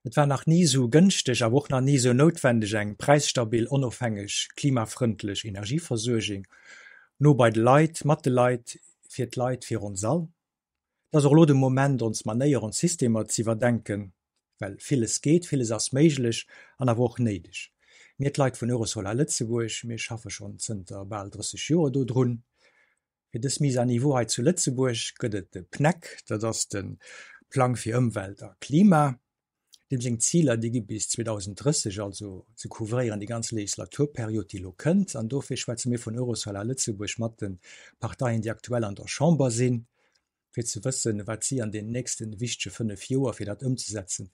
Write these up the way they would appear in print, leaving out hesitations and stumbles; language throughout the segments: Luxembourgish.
Et war nach ni esou gënschteg, awer och nach ni esou noutwendeg eng präisstabil, onofhängeg, klimafrëndlech Energieversuerging, no bei de Leit, mat de Leit, fir d'Leit, fir ons all. Et ass och elo de Moment, ons Manéier, ons Systemer z'iwwerdenken, well villes geet, villes ass méiglech an awer och néideg. Mir, d'Leit vun Eurosolar Lëtzebuerg, mir schaffe schonn zënter bal 30 Joer dodrun. Fir dës Mise à niveau hei zu Lëtzebuerg gëtt et de PNEC, dat ass de Plang fir Ëmwelt a Klima. Deem seng Ziler, déi gi bis 2030, also ze couvréieren déi ganz Legislaturperiod, déi elo kënnt. An dofir schwätze mir vun Eurosolar Lëtzebuerg mat de Parteien, déi aktuell an der Chamber sinn, fir ze wëssen, wat si an den nächste wichtege 5 Joer, fir dat ëmzesetzen,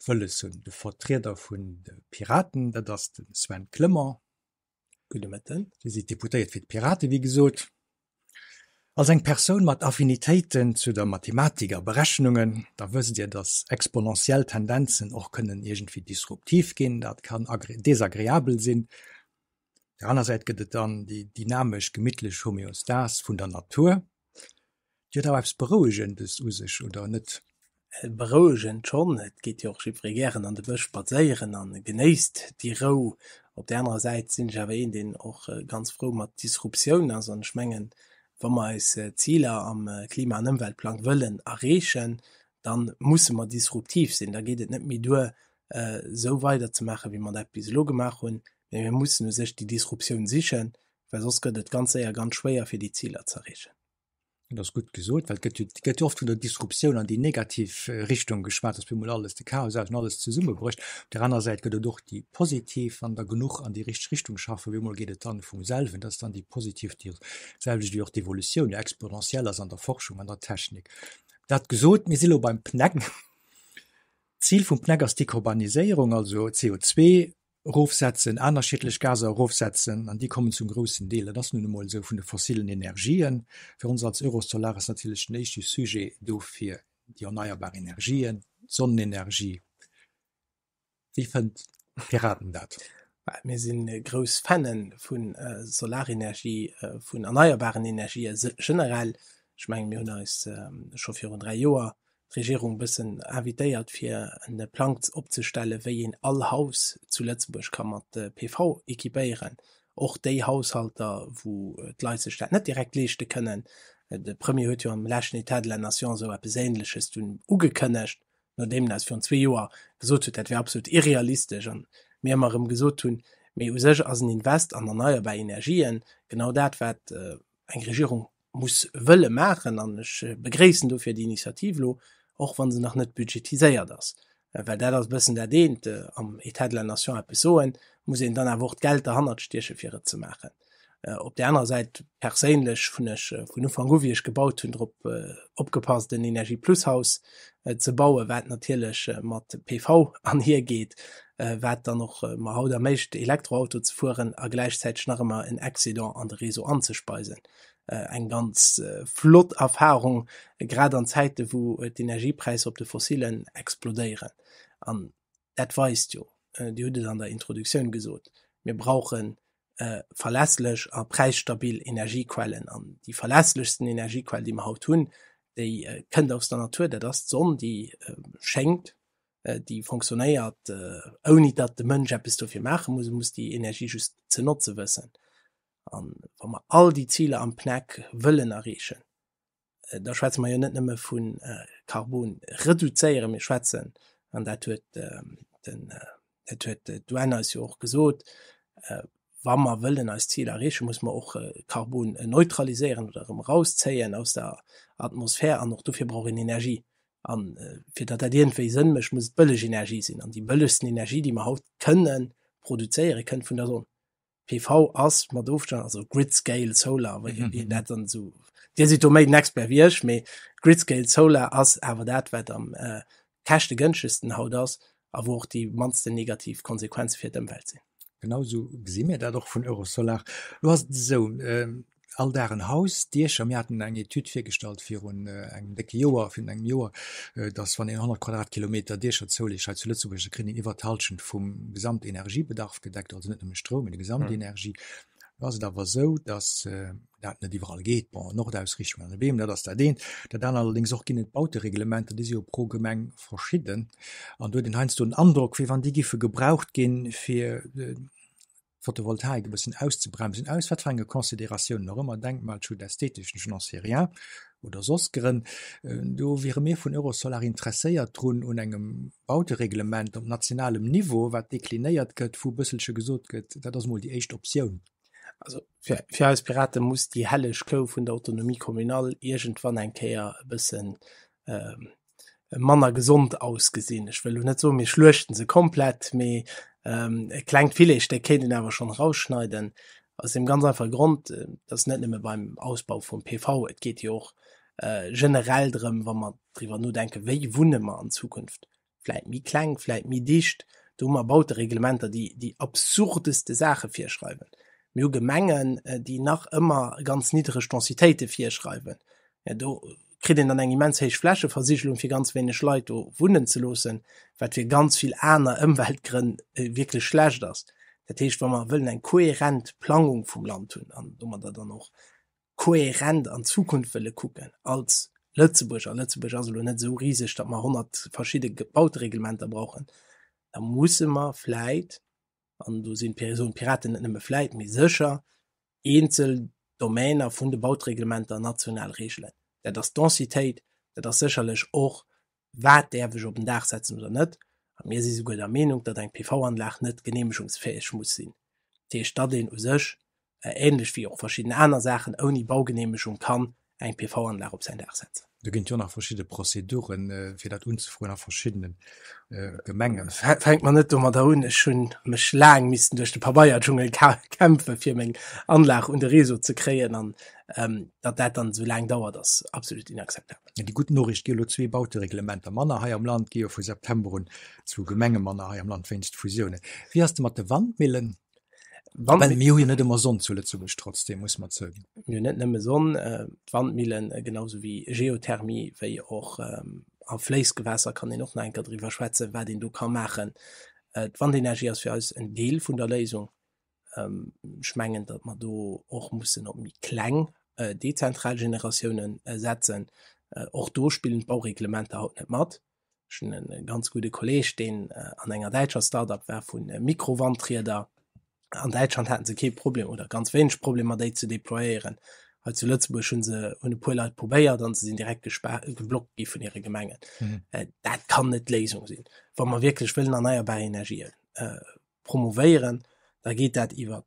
wëlles hunn. De Vertrieder vun de Piraten, dat ass de Sven Clement. Gudde Mëtten. Dir sidd Deputéiert fir d'Piraten, wéi gesot. Als eng Persoun mat Affinitéiten zu der Mathematik a Berechnungen, da wësst Dir, dass exponentiell Tendenzen och kënnen iergendwéi disruptiv ginn. Dat kann desagreabel sinn. Op der aner Säit gëtt et dann déi dynamesch, gemittlech Homeostase vun der Natur. Déi huet awer eppes Berouegendes u sech, oder net? Berouegend schonn. Et geet jo och jiddweree gären an de Bësch spadséieren a genéisst déi Rou. Op där anerer Säit sinn ech awer een, deen och ganz frou mat Disruptioun ass. An ech mengen, wa mer eis Ziler am Klima an Ëmweltplang wëllen erreechen, da musse mer disruptiv sinn. Da geet et net méi duer, esou weiderzemaachen, wéi mer dat bis elo gemaach hunn, mee mir mussen u sech déi Disruptioun sichen, well soss gëtt et ganz séier ganz schwéier, fir déi Ziler ze erreechen. Dat ass gutt gesot, well et gëtt jo, et gëtt jo oft vun der Disruptioun an déi negativ Richtung geschwat, dass op eemol alles de Chaos ass an alles zesummebrécht. Op där aner Säit gëtt et och déi positiv, wann der genuch an déi richteg Richtung schaffen, op eemol geet et dann vum selwen. Dat ass dann déi positiv, déi selwecht wéi och d'Evolutioun jo exponentiell ass an der Forschung, an der Technik. Dat gesot, mir si lo beim PNEC. D'Zil vum PNEC ass d'Dekarboniséierung, also CO2 erofsetzen, aner schiedlech Gaser erofsetzen, an déi kommen zum groussen Deel, dat ass nun emol esou, vun de fossilen Energien. Fir ons als Eurosolar ass natierlech den éischte Sujet dofir déi erneierbar Energien, d'Sonnenenergie. Wéi fënnt d'Piraten dat? Mir si grouss Fanne vu Solarenergie, vun erneierbaren Energië generell. Ech mengen, mir hunn eis scho virun 3 Joer d'Regierung e bëssen invitéiert, fir e Plang opzestellen, wéi een all Haus zu Lëtzebuerg ka mat PV équipéieren, och déi Haushalter, wou d'Leit sech dat net direkt leeschte kënnen. De Premier huet jo am leschten État de la Nation esou eppes Ähnleches dunn ugekënnegt, nodeem en eis virun zwee Joer gesot huet, dat wär absolut irrealistesch an mir ëmmer erëm gesot hunn, mee u sech ass en Invest an erneierbar Energien genau dat, wat eng Regierung muss wëlle maachen an ech begréissen dofir déi Initiativ elo, och wa se nach net budgetiséiert ass, well dat ass e bëssen dat eent, am État de la Nation eppes soen, muss een dann awer och d'Geld derhannert stieche fir et ze maachen. Op där anerer Säit perséinlech hunn ech vun Ufank u wéi ech gebaut hunn drop opgepasst en Energieplushaus ze bauen, wat natierlech mat PV anhiergeet, wat dann och mer haut erméiglecht Elektroauto ze fueren a gläichzäiteg nach ëmmer en Excédent an de Réseau anzespeisen. Eng ganz flott Erfahrung, grad an Zäite wou d'Energiepräisser op de Fossilen explodéieren. An dat weist jo, Dir hutt et an der Introduktioun gesot, mir brauche verlässlech a präisstabil Energiequellen. An déi verlässlechsten Energiequell, déi mer haut hunn, déi kënnt aus der Natur, dat ass d'Sonn, déi schéngt, déi fonctionnéiert, ouni datt de Mënsch eppes dofir maache muss. E muss déi Energie just ze notze wëssen. An wa mer all déi Ziler am PNEC wëllen erreechen, da schwätze mer jo net nëmme vu Karbon reduzéieren, mir schwätzen, an dat huet den, dat huet d'UN eis jo och gesot, wa mer wëllen eis Ziler erreechen, muss mer och Karbon neutraliséieren oder erëm erauszéien aus der Atmosphär an och dofir brauch een Energie. An fir datt dat iergendwéi Sënn mécht, muss et bëlleg Energie sinn. An déi bëllegsten Energie, déi mer haut kënnen produzéieren, kënnt vun der Sonn. PV ass mat Ofstand, also Grid Scale Solar, wéi mm -hmm. dat dann so. Dir sidd do méi den Expert wéi ech, mee Grid Scale Solar ass awer dat, wat am äh, käschtegënschtegsten haut ass a wou och déi mannsten negativ Konsequenze fir d'Ëmwelt sinn. Genau sou gesi mir dat och vun Eurosolar. Lo ass et esou, äh, all Dag en Haus, Diecher, mir haten eng Etüd virgestallt virun engem décke Joer, virun engem Joer, dass wann een 100 Quadratkilometer Diecher zouleegt hei zu Lëtzebuerg, da kritt een iwwer d'Hallschent vum Gesamtenergiebedarf gedeckt, also net nëmme Stroum, mee de Gesamtenergie. Lo ass et awer esou, datt dat net iwwerall geet. Bon, Nordausrichtung an de Beem, dat ass dat eent. Dat anert allerdéngs och ginn et Bautereglementer, déi si jo pro Gemeng verschidden. An do huet een heiansdo den Androck, wéi wann déi giffe gebraucht ginn, fir d'Photovoltaik e bëssen auszebremsen, aus wat fir enge Consideratiounen och ëmmer, Denkmalschutz, ästheteschen, je n'en sais rien, oder soss Grënn. Do wiere mir vun Eurosolar interesséiert drun un engem Bautereglement op nationalem Niveau, wat deklinéiert gëtt, wou e bësselche gesot gëtt, dat ass emol déi éischt Optioun. Also fir, fir eis Pirate muss déi helleg Kou vun der Autonomie communale iergendwann eng Kéier e bëssen manner gesond ausgesinn. Ech wëll elo net soen, mir schluechten se komplett, mee e klengt Filetsstéck kéint een awer schonn erausschneiden. Aus deem ganz einfache Grond, dass net nëmme beim Ausbau vum PV, et geet jo och generell drëm, wa mer driwwer nodenken, wéi wunne mer an Zukunft, vläit méi kleng, vläit méi dicht. Do hu mer Bautereglementer, déi déi absurdeste Saache virschreiwen. Mir hu Gemengen, déi nach ëmmer ganz niddreg Densitéite virschreiwen. Ja, do kritt een dann eng immens héich Flächeversigelung fir ganz wéineg Leit do wunnen ze loossen, wat fir ganz vill aner Ëmweltgrënn wierklech schlecht ass. Dat heescht, wa mer wëllen eng kohärent Plangung vum Land hunn an domadder dann och kohärent an d'Zukunft wëlle kucken als Lëtzebuerg, a Lëtzebuerg ass elo net esou riseg, datt mer 100 verschidde Bautereglementer brauchen, da musse mer vläit, an do sinn soen d'Piraten net nëmme vläit, mee sécher, eenzel Domäner vun de Bautereglementer national regelen. Dat ass d'Densitéit, dat ass sécherlech och, wat däerf ech op den Daach setzen oder net. A mir si souguer der Meenung, datt eng PV-Anlag net geneemegungsfäeg muss sinn. Dat heescht, datt een u sech ähnlech wéi och verschidden aner Saachen, ouni Baugeneemegung kann eng PV-Anlag op säin Daach setzen. Do ginn et jo nach verschidde Prozeduren, fir dat unzefroen a verschiddene Gemengen. Fänkt mer net domadder un. Ech hu mech laang missten duerch de Pabeierdschungel kämpfen, fir meng Anlag un de Réseau ze kréien. An datt dat dann esou laang dauert, ass absolut inakzeptabel. Déi gutt Noriicht, gi elo zwee Bautereglementer manner hei am Land, gi jo vu September un zwou Gemenge manner hei am Land wéinst Fusiounen. Wéi ass et mat de Wandmillen? Well mir hu jo net ëmmer Sonn zu Lëtzebuerg, trotzdem muss mer zouginn. Mir hunn net nëmme Sonn, d'Wandmillen, genau sou wéi Geothermie, wéi och a Fléissgewässer kann een och nach eng Kéier driwwer schwätzen, wat een do ka maachen. D'Wandenergie ass fir eis en Deel vun der Léisung. Ech mengen, datt mer do och mussen op méi kleng dezentral Generatiounen setzen. Och do spillen d'Baureglementer haut net mat. Ech hunn e ganz gudde Kolleeg, deen an enger däitscher Start-up war vu Mikrowandrieder. An Däitschland haten se kee Problem oder ganz wéineg Problemer, déi ze deployéieren. Hei zu Lëtzebuerg hu se hunn e puer Leit probéiert an se sinn direkt gespa geblockt gi vun hire Gemengen. Mhm. Dat kann net d'Léisung sinn. Wa mer wierklech wëllen erneierbar Energien promovéieren, da geet dat iwwer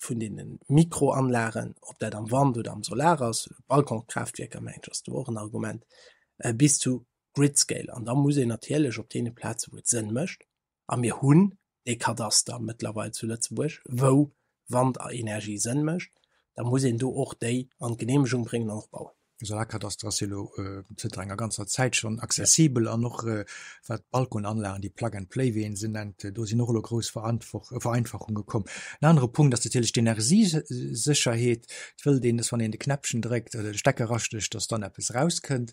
vun deene Mikroanlagen, ob dat am Wand oder am Solar ass, Balkonkraaftwierker mengen ech ass do och en Argument, bis zu Grid Scale. An da muss een natierlech op deene Plaze wou et Sënn mécht, a mir hunn dee Kadaster mëttlerweil zu Lëtzebuerg, wou Wandenergie Sënn mécht, da muss een do och déi an d'Geneemegung bréngen an och bauen. De Solarkadaster ass jo elo zënter enger ganzer Zäit schonn accessibel an och wat d'Balkonanlagen, déi Plug and Play, wéi ee se nennt, do sinn och elo grouss Vereinfachunge komm. En anere Punkt ass natierlech d'Energiesécherheet. Et wëllt een, dass wann een de Knäppchen dréckt oder de Stecker erastécht, dass dann eppes erauskënnt.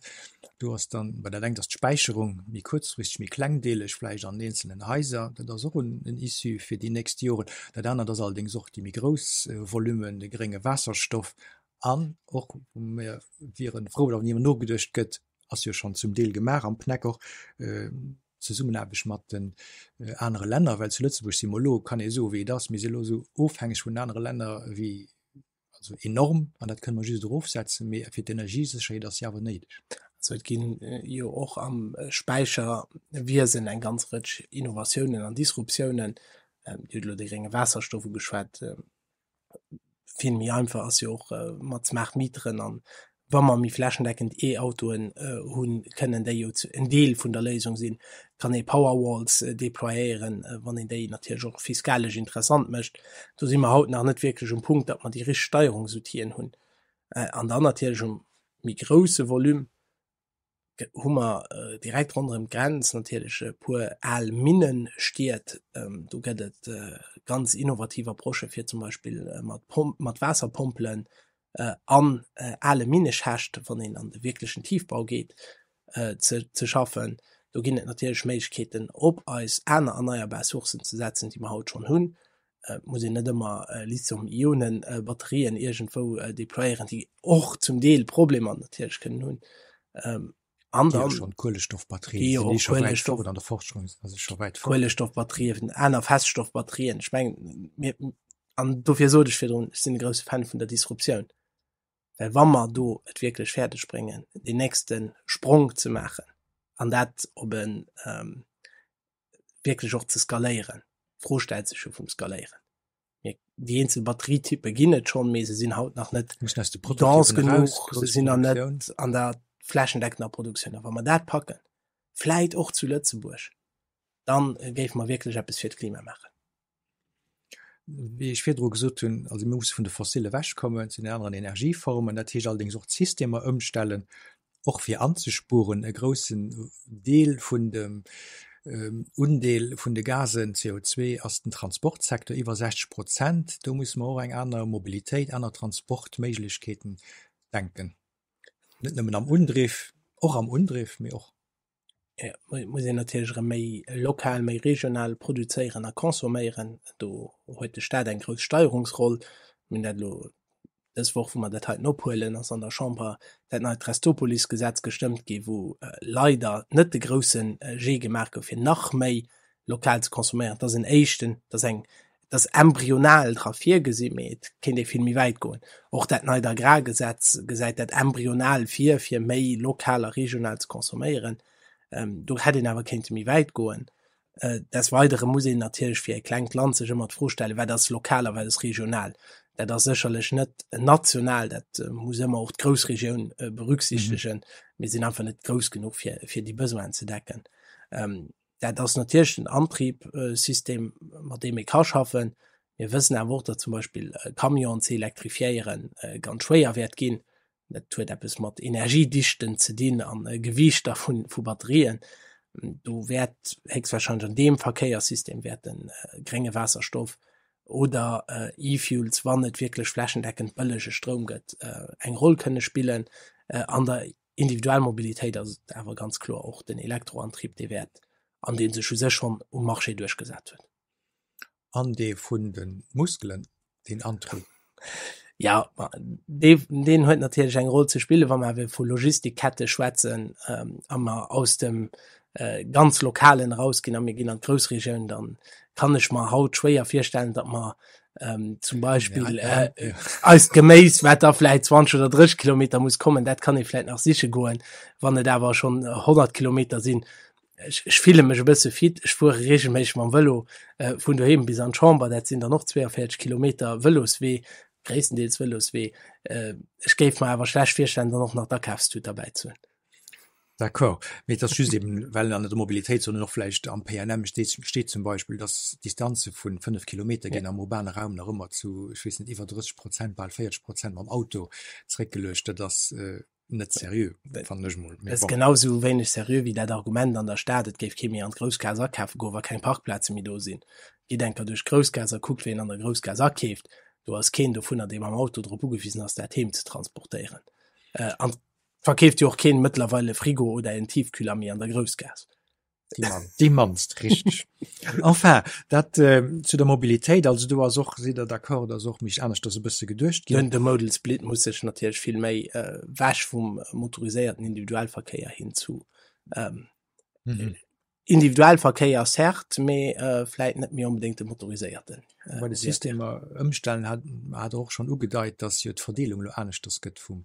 Do ass dann, bei der Längt ass d'Späicherung méi kuerzfristeg, méi klengdeeleg vläicht an eenzelnen Haiser. Dat ass och en Issue fir déi nächst Joren. Dat anert ass allerdéngs och déi méi grouss Volummen, de grénge Waasserstoff an och, wou mir wiere frou, wann iwwer nogeduecht gëtt, ass jo schonn zum Deel gemaach am PNEC och, d'Zesummenaarbecht mat den anere Länner, well zu Lëtzebuerg si mer elo, kann ee soen, wéi et ass, mir si elo esou ofhängeg vun den anere Länner wéi also enorm, an dat kënne mer just erofsetzen, mee fir d'Energiesécherheet ass se awer néideg. Also et ginn jo och am Späicherwiesen eng ganz Rëtsch Innovatiounen an Disruptiounen. Dir hutt elo de grénge Waasserstoff ugeschwat. Vill méi einfach ass jo och mat Smart Meteren an wa mer méi flächendeckend E-Autoen hunn, kënnen déi jo en Deel vun der Léisung sinn. Et kann ee Powerwalls deployéieren, wann een déi natierlech och fiskalesch interessant mécht. Do si mer haut nach net wierklech um Punkt, datt mer déi richteg Steierungsoutien hunn. An dann natierlech um méi grousse Volume hu mer direkt ronderëm d'Grenz natierlech e puer al Minnestied. Do gëtt et ganz innovativ Approchë fir zum Beispill mat Pom mat Waasserpompelen an ale Minneschächt, wann een an de wierklechen Tiefbau geet, ze ze schaffen. Do ginn et natierlech Méiglechkeeten, op eis aner erneierbar Sourcen ze setzen, déi mer haut schonn hunn. Et muss een net ëmmer Lithium-Ionen-Batterien iergendwou deployéieren, déi och zum Deel Problemer natierlech kënnen hunn. An dann schon Kuelestoffbatterien sinn scho wäit fort an der Forschung ass scho wäit fort. Kuelestoffbatterien, aner Feststoffbatterien. Ech mengen mir, an dofir sot ech virdrun, ech sinn e grousse Fan vun der Disruptioun, well wa mer do et wierklech fäerdeg bréngen, deen nächste Sprong ze maachen an dat op en wierklech och ze skaléieren, d'Fro stellt sech jo vum Skaléieren, Mir, déi eenzel Batterietyppe ginn et schonn, mee se sinn haut nach net dense genuch, se sinn nach net an der flächendeckender Produktioun. A wa mer dat packen, vläit och zu Lëtzebuerg, da géife mer wierklech eppes fir d'Klima maachen. Wéi ech virdru gesot hunn, also mir musse vun de Fossille ewechkommen zu den aneren Energieformen. Dat heescht allerdéngs och d'Systemer ëmstellen. och fir anzespueren, e groussen Deel vun dem Undeel vun de Gasen, CO2, ass den Transportsecteur, iwwer 60 Prozent. Do musse mer och eng aner Mobilitéit, aner Transportméiglechkeeten denken. Net nëmmen am Undriff, och am Undriff, mee och. Et muss een natierlech erëm méi lokal, méi regional produzéieren a consomméieren. Do huet de Staat eng grouss Steierungsroll. Mir hunn dat elo dës Woch, wou mer dat heiten ophuelen, ass an der Chamber dat neit Restopolis-Gesetz gestëmmt gi wou leider net de grousse Jee gemaach gouf, fir nach méi lokal ze consomméieren. Dat ass en éischten, dat ass eng, dat ass embryonal dra virgesi, mee et kéint ee vill méi wäit goen. Och dat neit Agrargesetz gesäit dat embryonal vir, fir méi lokal a regional ze consomméieren. Do hätt een awer kéinte méi wäit goen. Des Weidere muss een natierlech fir e klengt Land sech ëmmer d'Fro stellen, Wat ass lokal a wat ass regional? Dat ass sécherlech net national, dat muss ëmmer och d'Groussregioun berücksichtegen. Mir sinn einfach net grouss genuch, fir, fir déi Besoinen ze decken. Dat ass natierlech den Antriebsystem, mat deem ee ka schaffen. Mir wëssen awer och, datt zum Beispill Camionen ze elektrifiéieren ganz schwéier wäert ginn. Dat huet eppes mat Energiedichten ze dinn an Gewiichter vu vu Batterien. Do wäert héchstwahrscheinlech an deem Verkéierssystem wäert de grénge Waasserstoff oder E-Fuels, wann et wierklech flächendeckend bëllege Stroum gëtt, eng Roll kënne spillen. An der Individualmobilitéit ass et awer ganz kloer och den Elektroantrieb, dee wäert an dee sech u sech schonn um Marché duerchgesat huet. An dee vun de Muskelen, deen Antrieb. Ja, dee, deen huet natierlech eng Roll ze spillen, wa mer awer vu Logistikkette schwätzen a mer aus dem ganz Lokalen erausginn a mir ginn an d'Groussregioun, da kann ech mer haut schwéier virstellen, datt mer zum Beispill ja, ja, ja. eist Geméis, wat da vläit 20 oder 30 Kilometer muss kommen, dat kann ee vläit nach siche goen, wann et awer schonn 100 Kilometer sinn. Ech, ech fille mech e bësse fit, ech fuere regelméisseg mam Vëlo äh, vun doheem bis an d'Chamber, dat sinn dann och 42 Kilometer Vëloswee, gréisstendeels Vëloswee. Äh, ech géif mer awer schlecht virstellen, dann och nach d'Akafstut derbäi ze hunn. D'accord, mee et ass just eben, well an der Mobilitéit, sondern och vläicht am PNM steet, steet zum Beispill, dass Distanze vun 5 Kilometer ginn am urbane Raum nach ëmmer zu, ech weess net, iwwer 30 Prozent, bal 40 Prozent mam Auto zréckgeluecht. Dat ass äh, net seriö, fannen ech mol. Mee Dat ass bon. genau sou wéineg seriö wéi dat Argument an der Stad, et géif kee méi an d'Groussgaass akafe goen, wa keng Parkplaze méi do sinn. Gitt eng Kéier duerch d'Groussgaass a kuckt, wien an der Groussgaass akeeft. Do ass keen dovunner, dee mam Auto drop ugewisen ass, dat heem ze transportéieren. An et verkeeft jo och keen mëttlerweil e Frigo oder en Tiefkühler méi an der Groussgaass. Déi mannst, richteg. Enfin, dat äh, zu der Mobilitéit, also do ass och, sidd Der d'accord, dass och méi aneschters e bësse geduecht ginn. De Modal Split muss sech natierlech vill méi äh, wech vum motoriséierten Individualverkéier hin zu ähm, mhm. Individualverkéier certes, mee äh, vläit net méi onbedéngt de motoriséierten. Äh, Bei de Systemer ëmstellen hat hat och schonn ugedeit, dass jo d'Verdeelung lo aneschters gëtt vum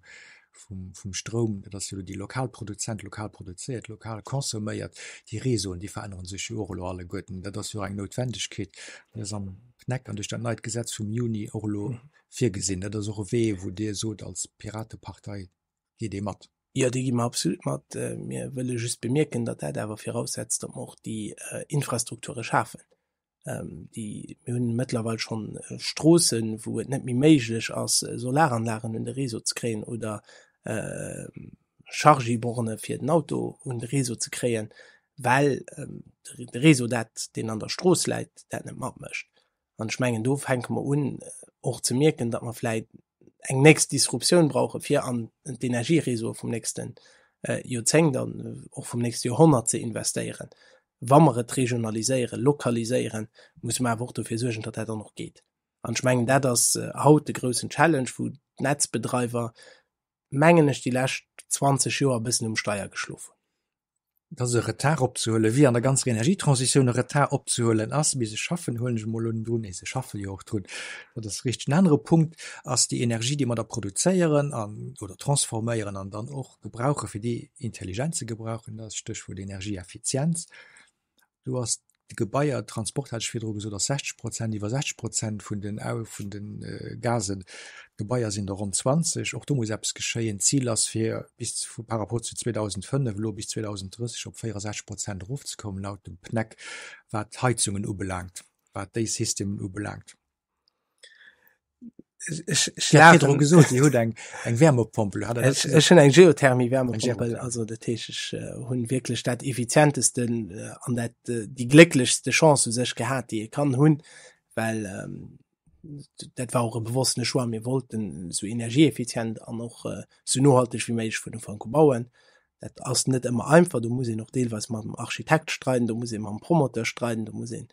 vum, vum Stroum, dat ass jo elo déi lokal Produzent, lokal produzéiert, lokal consomméiert, déi Réseauen, déi verännere sech jo och elo alleguerten. Dat ass jo och eng Noutwendegkeet. Dat ass am PNEC an duerch dat neit Gesetz vum Juni och elo virgesinn. Dat ass och e Wee, wou Dir sot als Piratepartei geet ee mat. Jo, dee gi mer absolut mat. Mir wëlle just bemierken, datt dat awer viraussetzt, datt mer och déi Infrastrukture schafen. Déi, mir hunn mëttlerweil schonn Stroossen, wou et net méi méiglech ass, Solaranlagen un de Réseau ze kréien oder Chargy-Borne fir den Auto un de Réseau ze kréien, well de Réseau dat, deen an der Strooss läit, dat net matmécht. An ech mengen, do fänke mer un och ze mierken, datt mer vläicht eng nächst Disruptioun brauche fir an d'Energieréseaue vum nächste Joerzéngt an och vum nächste Joerhonnert ze investéieren. Wa mer et regionaliséieren, lokaliséieren, musse mer awer och dofir suergen, datt dat dann och geet. An ech mengen, dat ass haut de groussen Challenge, wou d'Netzbedreiwer, mengen ech, déi lescht 20 Joer e bëssen um Steier geschlof hunn. Et ass e Retard opzehuelen, wéi an der ganzer Energietransitioun e Retard opzehuelen ass. Mee se schaffen, huelen ech emol un, drun. Nee, se schaffe jo och drun, dat ass richteg. En anere Punkt ass déi Energie, déi mer da produzéieren an, oder transforméieren an dann och gebrauchen, fir déi intelligent ze gebrauchen, dat ass Stéchwuert Energieeffizienz. Do ass de Gebaier, Transport hat ech virdru gesot, ass 60 Prozent, iwwer 60 Prozent vun den Au vun de Gasen. D'Gebaier sinn der ronn 20. Och do muss eppes geschéien. D'Zil ass fir bis vu par rapport zu 2005 elo bis 2030 op 64 Prozent erofzekommen, laut dem PNEC, wat d'Heizungen ubelaangt, wat déi Systemen ubelaangt. Ech laachen. Gesot, Dir hutt eng eng Wärmepompel. Hat Der dat gesot? Ech hunn eng Geothermie-Wärmepompel, also dat heescht, ech hunn wierklech dat effizientesten an dat déi glécklechste Chance u sech gehat, déi ee kann hunn, well dat war och e bewossene Choix. Mir wollten esou energieeffizient an och esou nohalteg wéi méiglech vun Ufank u bauen. Dat ass net ëmmer einfach, do muss een och deelweis mam Architekt streiden, do muss ee mam Promoteur streiden, do muss ee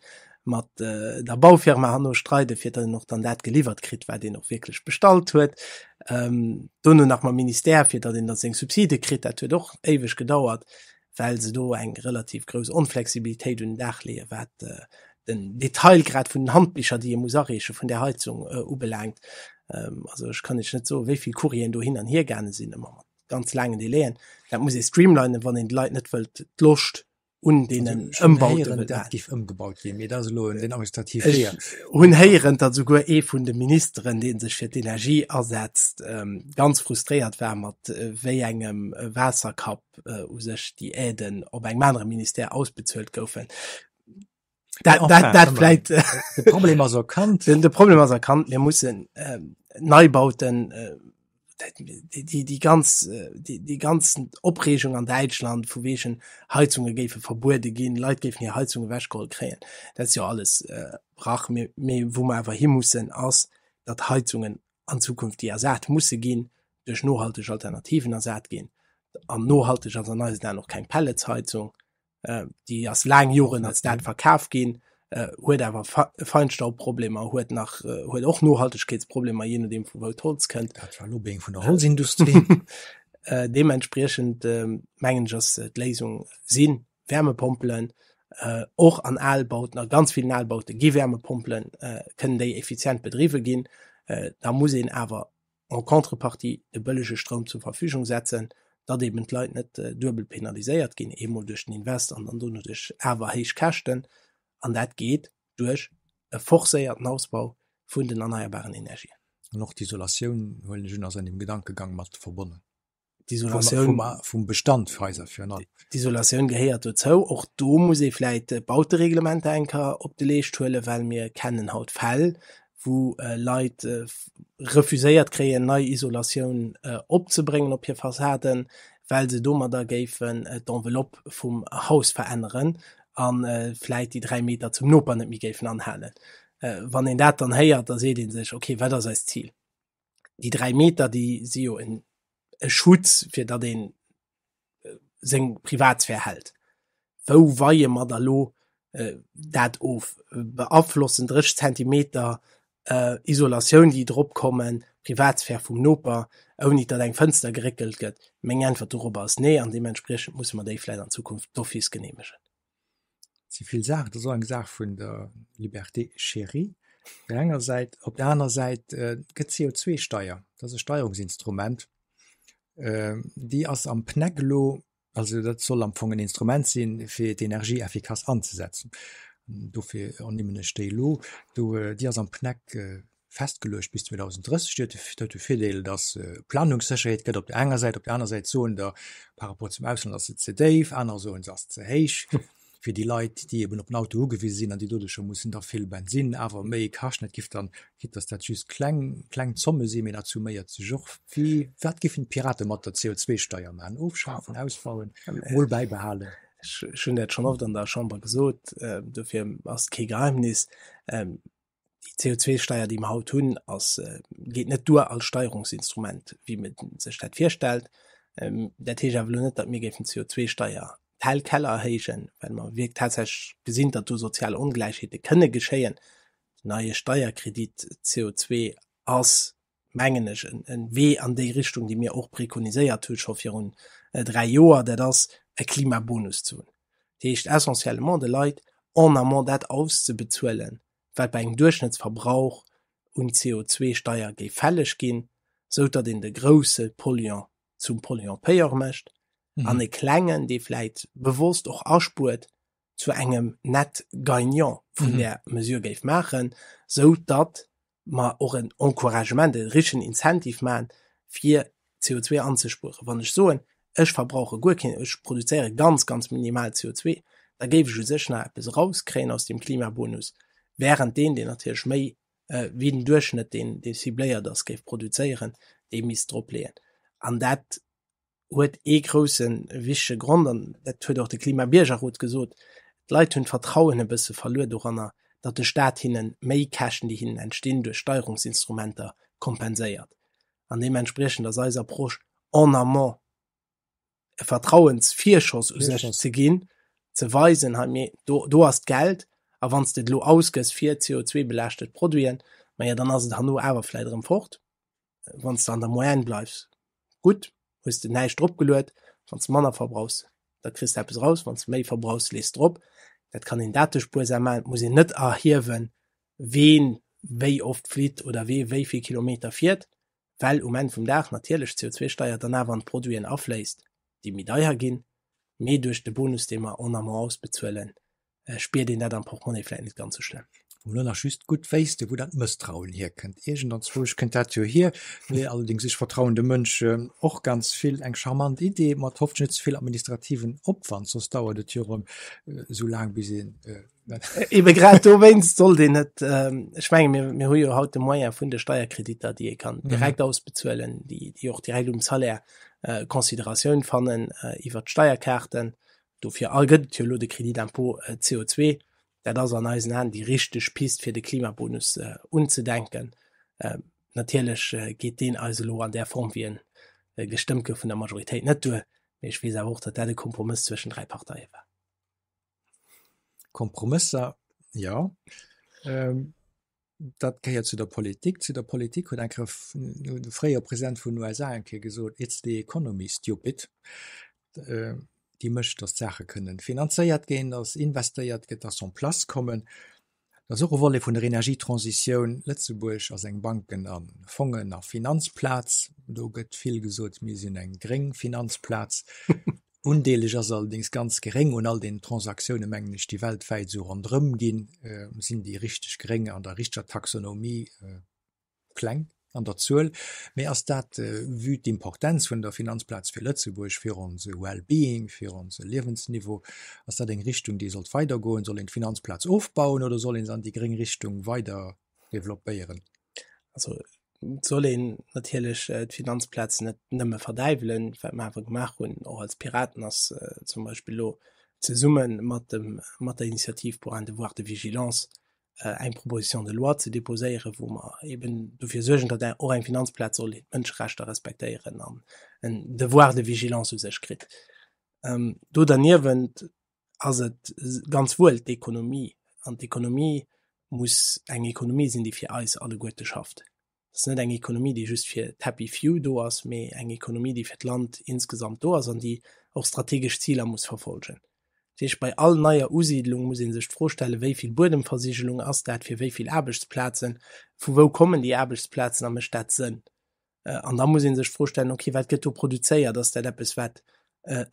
mat der Baufirma herno streiden, fir datt een och dann dat geliwwert kritt, wat een och wierklech bestallt huet. Dono nach mam Ministère, fir datt een da seng Subside kritt, dat huet och éiweg gedauert, well se do eng relativ grouss Onflexibilitéit un den Dag leeën, wat den Detailgrad vun den Handbicher, déi ee muss areeche vun där Heizung ubelaangt. Also ech kann Iech net soen, wéi vill Courrieren do hin an hier gaange sinn, ëmmer mat ganz laangen Délaiën. Dat muss ee streamlinen, wann een de Leit net wëllt d'Loscht un deenen Ëmbaute wëllt Dat géif ëmgebaut ginn, mee dat ass elo den administrative Weeër. Ech hunn héieren, datt esouguer ee vun de Ministeren, dee sech fir d'Energie asetzt, ganz frustréiert war, mat wéi engem Waasserkapp u sech déi Aiden op engem anere Ministère ausbezuelt goufen. Dat, enfin, dat, dat vläit. De Problem ass erkannt. Den, de Problem ass erkannt. Mir mussen äh, Neibauten, äh, déi, déi, déi ganz, äh, déi, déi ganzen Opreegung an Däitschland vu wegen Heizunge géife verbuede ginn, Leit géifen hir Heizung ewechgeholl kréien. Dat ass jo alles äh, Brach. Mee, mee wou mer awer hi mussen ass, datt Heizungen an Zukunft déi ersat musse ginn, duerch nohalteg Alternativen ersat ginn. An nohalteg ass an eisen Aen och keng Pelletsheizung. Déi ass laang Joren als dat verkaf ginn, huet awer Feinstaubproblemer, huet nach huet och Nohaltegkeetsproblemer, jee nodeem vu wou d'Holz kënnt. Dat war Lobbying vun der Holzindustrie. Deementspriechend mengen ech ass d'Léisung si Wärmepompelen, och an Albauten, a ganz villen Albaute gi Wärmepompelen, kënnen déi effizient bedriwwe ginn. Da muss een awer en contrepartie de bëllege Stroum zur Verfügung setzen, datt eben d'Leit net duebel penaliséiert ginn, eemol duerch den Invest an dann dono duerch awer héich Käschten. An dat geet duerch e forcéierten Ausbau vun den erneierbaren Energien. An och d'Isolatioun, huelen ech un, ass an deem Gedankegang mat verbonnen. D'Isolatioun vum Bestand fir Haiser virun allem. D'Isolatioun gehéiert dozou. Och do muss ee vläit d'Bautereglementer eng Kéier op de Leescht huelen, well mir kennen haut Fäll, wou Leit refuséiert kréien, nei Isolatioun opzebréngen op hir Fassaden, well se domadder géifen d'Enveloppe vum Haus veränneren a vläit déi 3 Meter zum Noper net méi géifen anhalen. Wann een dat dann héiert, da seet ee sech, okay, wat ass eist Zil? Déi 3 Meter, déi si jo en e Schutz, fir datt een seng Privatsphär hält. Wou weie mer da lo dat of? Beaflossen 30 Zentimeter Isolatioun, déi drop kommen, d'Privatsphär vum Noper, ouni datt eng Fënster geréckelt gëtt? Meng Äntwert dorobber ass nee, an deementspriechend musse mer déi vläicht an Zukunft d'office geneemegen. Et si vill Saachen. Et ass och eng Saach vun der Liberté chérie op där enger Säit. Op där aner Säit gëtt d'CO2-Steier, dat ass e Steierungsinstrument, déi ass am PNEC elo, also dat soll am Fong en Instrument sinn, fir d'Energie effikass anzesetzen. Dofir ernimmen ech déi elo. Do, déi ass am PNEC festgeluecht bis 2030. Déi huet de Virdeel, datt se Planungssécherheet gëtt op der enger Säit. Op der aner Säit soen der, par rapport zum Ausland ass se ze déif, anerer soen, se ass ze héich fir déi Leit, déi eben op den Auto ugewise sinn an déi doduercher mussen da vill Bensinn awer méi kaschten. Et giff dann, quitte datt dat just kleng, kleng Zomme sinn, mee dat summéiert sech och. Wéi, wat giffen d'Pirate mat der CO2-Steier maachen? Ofschafen, ausbauen, mol bäibehalen? Ech hunn dat schonn oft an der Chamber gesot, dofir ass et kee Geheimnis. Déi CO2-Steier, déi mer haut hunn, ass, geet net duer als Steierungsinstrument, wéi mir sech dat virstellt. Dat heescht awer elo net, datt mir géifen d'CO2-Steier. d'Hellkeller erhéijen, well mer wierk tatsächlech gesinn, datt do sozial Ongläichheete kënne geschéien. Den neie Steierkredit CO2 ass, mengen ech, e Wee an déi Richtung, déi mir och prekoniséiert hu scho virun 3 Joer, dat ass e Klimabonus ze hunn. Dat heescht essentiellement de Leit en amont dat auszebezuelen, wat bei engem Duerchschnëttsverbrauch un CO2-Steier géif fälleg ginn, sou datt een de grousse Polluant zum Polluant-payeur mécht an e klengen, dee vläit bewosst och aspuert, zu engem net Gagnant vun där Mesure géif maachen, sou datt mer och en Encouragement, e richtegen Incentive maachen, fir CO2 anzespueren. Wann ech soen, ech verbrauche guer keen, ech produzéiere ganz, ganz minimal CO2, da géif ech u sech nach eppes erauskréien aus deem Klimabonus, während deen, deen natierlech méi wéi den Duerchschnëtt, deen, dee cibléiert ass, géif produzéieren, dee misst dropleeën. An dat huet ee grousse wichtege Grond, an dat huet och de Klimabiergerrot gesot, D'Leit hunn d'Vertrauen e bësse verluer doranner, datt de Staat hinne méi Käschten, déi hinnen entstinn duerch Steierungsinstrumenter, kompenséiert. An deementspriechend ass eis Approche en amont e Vertrauensvirschoss u sech ze ginn, ze weisen, hei mir, do, do ass d'Geld, a wann s de et elo ausgëss fir CO2-belaaschtet Produiten, majo dann ass et herno awer vläicht erëm fort. Wann s de an der Moyenne bleifs, gutt, hues de näischt dropgeluet. Wann s de manner verbrauchs, da kriss de eppes eraus, wann s de méi verbrauchs, lees de drop. Dat kann een datespuersam maachen. Et muss een net erhiewen, ween wéi oft flitt oder wee wéi vill Kilometer fiert, well um Enn vum Dag natierlech d'CO2-Steier dann awer an d'Produiten afléisst, déi méi deier ginn, mee duerch de Bonus, dee mer en amont ausbezuelen, spiert een dat am Portemonnaie vläit net ganz sou schlëmm. Wou mer nach just gutt wéisste wou dat Mësstrauen hierkënnt. Iergendanzwousch kënnt dat jo hier. Mee allerdéngs, ech vertrauen dem Mënsch och ganz vill. Eng charmant Idee, mat hoffentlech net ze vill administrativen Opwand, soss dauert et jo erëm esou laang bis een. Ebe grad dowéinst sollt een net, ech menge mir, mir hu jo haut de Moyen vun de Steierkreditter, déi ee kann direkt ausbezuelen, déi, déi och direkt um Salaire Consideratioun fannen iwwert d'Steierkaarten. Dofir gëtt et jo elo de Crédit d'impôt CO2. Dat ass an eisen Aen déi richteg Pist, fir de Klimabonus unzedenken. Natierlech geet deen eis elo an där Form, wéi e gestëmmt gouf vun der Majoritéit, net duer. Mee ech weess awer och, datt dat e Kompromëss zwëschen 3 Parteie war. Kompromësser, jo. Dat gehéiert zu der Politik. Zu der Politik huet eng Kéier de fréiere President vun den USA eng Kéier gesot, It's the economy, stupid. Déi mécht, datt d'Saache kënnen finanzéiert ginn, datt investéiert gëtt, datt se en place kommen. Dat ass och e Volet vun der Energietransitioun. Lëtzebuerg ass eng Banken a Fongen a Finanzplaz. Do gëtt vill gesot, mir sinn eng gréng Finanzplaz. Undeeleg ass allerdéngs ganz geréng. Un all deenen Transaktioune mengen ech, déi weltwäit esou ronderëm ginn, sinn déi richteg gréng an der richteger Taxonomie kleng an der Zuel. Mee ass dat, vue d'Importenz vun der Finanzplaz fir Lëtzebuerg, fir onse Well-being, fir onse Liewensniveau, ass dat eng Richtung, déi sollt weidergoen? Soll een d'Finanzplaz ofbauen oder soll een se an déi gréng Richtung weider developpéieren? Also et soll een natierlech d'Finanzplaz net nëmme verdäiwelen. Wat mer awer gemaach hunn, och als Piraten, ass zum Beispill elo zesumme mat dem, mat der Initiative pour un devoir de vigilance eng Proposition de loi ze déposéieren, wou mer eben dofir suergen, datt och eng Finanzplaz soll d'Mënscherechter respektéieren an en Devoir de vigilance u sech kritt. Do derniewent ass et ganz wuel d'Ekonomie. An d'Ekonomie muss eng Ekonomie sinn, déi fir eis alleguerte schafft. Et ass net eng Ekonomie, déi just fir d'Happy Few do ass, mee eng Ekonomie, déi fir d'Land insgesamt do ass an déi och strategesch Ziler muss verfolgen. Dat heescht, bei all neier Usiidlung muss ee sech d'Fro stellen, Wéi vill Buedemversigelung ass dat fir wéi vill Aarbechtsplazen? Vu wou kommen déi Aarbechtsplazen a mécht dat Sënn? An da muss ee sech d'Fro stellen, okay, wat gëtt do produzéiert? Ass dat eppes, wat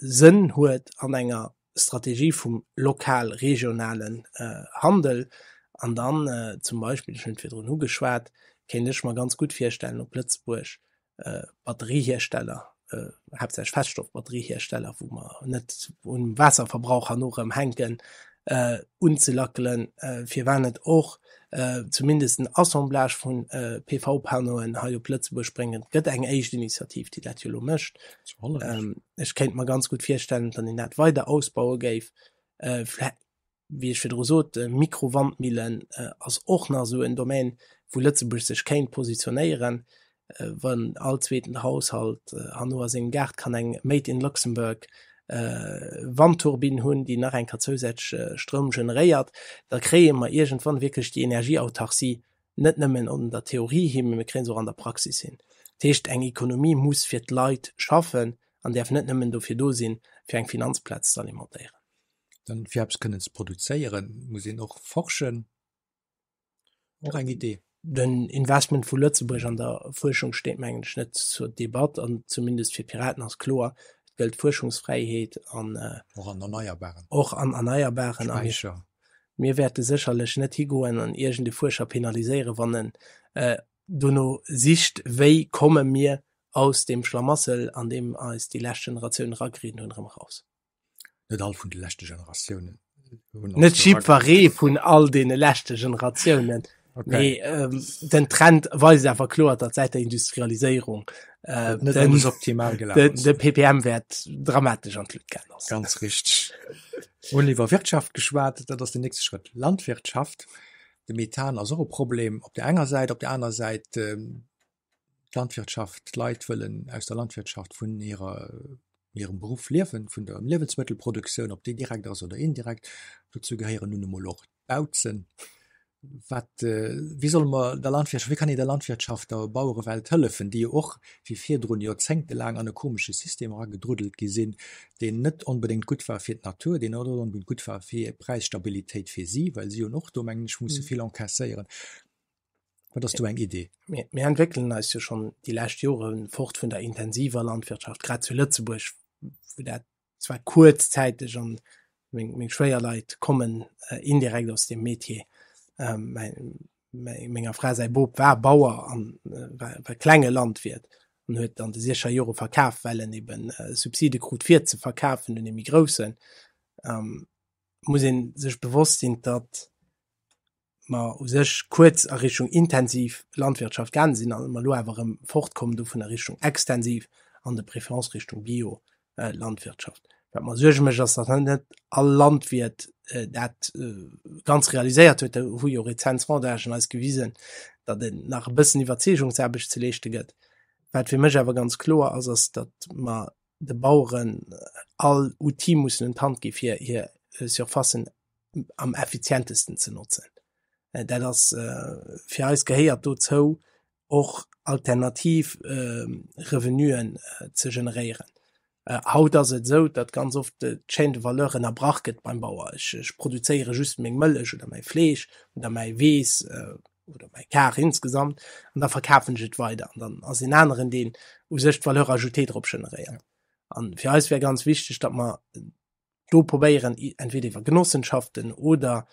Sënn huet an enger Strategie vum lokal-regionalen Handel? An dann zum Beispill, ech hunn et virdrun ugeschwat, kéint ech mer ganz gutt virstellen, op Lëtzebuerg Batteriehiersteller, haaptsächlech Feststoffbatteriehiersteller, wou mer net um Waasserverbrauch herno erëm hänken, unzelackelen, firwat net och zumindest en Assemblage vu PV-Panneauen hei op Lëtzebuerg bréngen. Et gëtt eng éischt Initiativ, déi dat jo elo mécht. Ech kéint mer ganz gutt virstellen, datt een dat weider ausbaue géif. Wéi ech virdru sot, Mikrowandmillen ass och nach esou en Domaine, wou Lëtzebuerg sech kéint positionéieren, wann all zweeten Haushalt herno a sengem Gaart kann eng Made in Luxembourg. Wandturbinn hunn, déi nach eng Kéier zousätzlech Stroum generéiert, da kréie mer iergendwann wierklech déi Energieautarcie net nëmmen an der Theorie hin, mee mir kréie se och an der Praxis hin. Dat heescht, eng Ekonomie muss fir d'Leit schaffen an däerf net nëmmen dofir do sinn, fir eng Finanzplaz ze alimentéieren. Dann, fir eppes kënnen ze produzéieren, muss een och forschen. Och eng Idee. Den Investment vu Lëtzebuerg an der Fuerschung steet, mengen ech, net zur Debatt an zumindest fir d'Piraten ass kloer, et gëllt Fuerschungsfräiheet an Och an Erneierbaren. Och an Erneierbaren. A Späicher. mir wäerte sécherlech net higoen an iergend e Fuerscher penaliséieren, wann en dono sicht, wéi komme mir aus deem Schlamassel, an deem eis déi lescht Generatiounen erageriden hunn, erëm eraus. Net all vun de leschte Generatiounen hunn Net jiddweree vun all deene leschte Generatiounen. Okay. Mee ähm, den Trend weist awer kloer, datt säit der Industrialiséierung äh, net den, alles optimal gelaf de, de PPM-Wäert dramatesch an d'Luucht gaangen ass. Ganz richteg. Hunn iwwer Wirtschaft geschwat, dat ass den nächste Schrëtt. Landwirtschaft. De Methan ass och e Problem op der enger Säit, op der aner Säit ähm, d'Landwirtschaft, d'Leit wëllen aus der Landwirtschaft vun hirer, hirem Beruff liewen, vun der Liewensmëttelproduktioun, ob déi direkt ass oder indirekt. Dozou gehéieren nun emol och d'Bauzen. Wat, wéi solle mer der Landwirtschaft, wéi kann een der Landwirtschaft, der Bauerewelt hëllefen, déi jo och wéi virdrun joerzéngtelaang an e komesche System eragedruddelt gi sinn, deen net onbedéngt gutt war fir d'Natur, deen net onbedéngt gutt war fir Präisstabilitéit fir si, well si hunn och do, mengen ech, musse vill encaisséieren. Wat ass do eng Idee? Mir, mir entwéckelen eis jo schonn déi lescht Jore fort vun der intensiver Landwirtschaft, grad zu Lëtzebuerg, wou dat zwar kuerzzäiteg an meng, meng Schwéierleit kommen äh, indirekt aus dem Metier. Ähm, mein, mein, menger Fra säi Bop war Bauer an äh, war, war klenge Landwirt an huet an de sicher Jore verkaf, well en eben äh, Subside krut fir ze verkafen un ee méi groussen. Ähm, muss een sech bewosst sinn, datt mer u sech kuerz a Richtung intensiv Landwirtschaft gaange sinn an mer elo awer erëm fortkommen dovun a Richtung extensiv an de préférence Richtung Bio-Landwirtschaft. Wat mer Suerge mécht, ass, datt net all Landwiert dat ganz realiséiert huet. Do hu jo rezent Sondagen eis gewisen, datt et nach e bëssen Iwwerzeegungsaarbecht ze leeschte gëtt. Wat fir mech awer ganz kloer ass, ass, datt mer de Baueren all Outil mussen un d'Hand gi fir hir Surfacen am effizientesten ze notzen. Dat ass fir eis gehéiert dozou och alternativ Revenuen ze generéieren. Haut ass et esou, datt ganz oft d'Chaîne de valeur ënnerbrach gëtt beim Bauer. Ech ech produzéiere just meng Mëllech oder mäi Fleesch oder mäi Weess oder mäi Kar insgesamt an da verkafen ech et weider an dann ass en aneren, deen u sech d'Valeur ajoutée drop generéiert. An fir eis wär ganz wichteg, datt mer do probéieren, entweder iwwer Genossenschaften oder